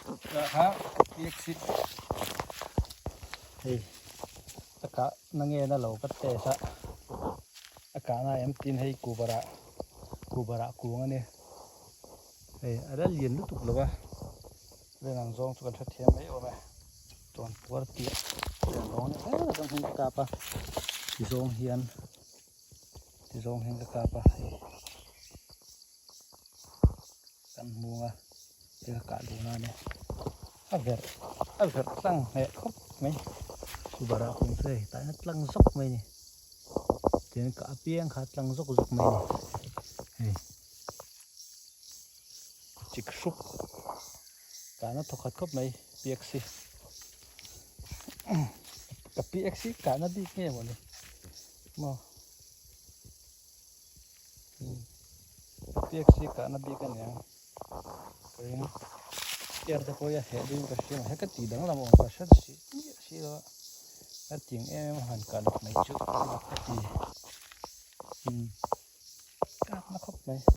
Kha taxi hei a kah na nge na lo ka test a a kah na em tin hei kubarah kubarah kung a ni hei a la lian lutuk lo a len ang zawng chu kan hrethiam mai awm e chuan puar piah piah zawng ni hle atang hian ka kap a ti zawng hian ti zawng hian ka kap a hei. Kan hmung a thil kah duh nan e a verh a verh tlang hneh khawp mai chuvara kawng chu hei tah hian a tlang zawk mai a ni tin kah apiang kha a tlang zawk zawk mai a ni hei chik hrup kahna thawkhat khawp mai piak si ka piak si kahna bik nge mawni maw. Piak si kahna bik a nia ka ring air te pawh hi a heh deuhin ka hria mahse ka tih danglam awm ka hre si miah si lo a ka ting em em a han kah leh mai chu ka ti kap na khawp mai.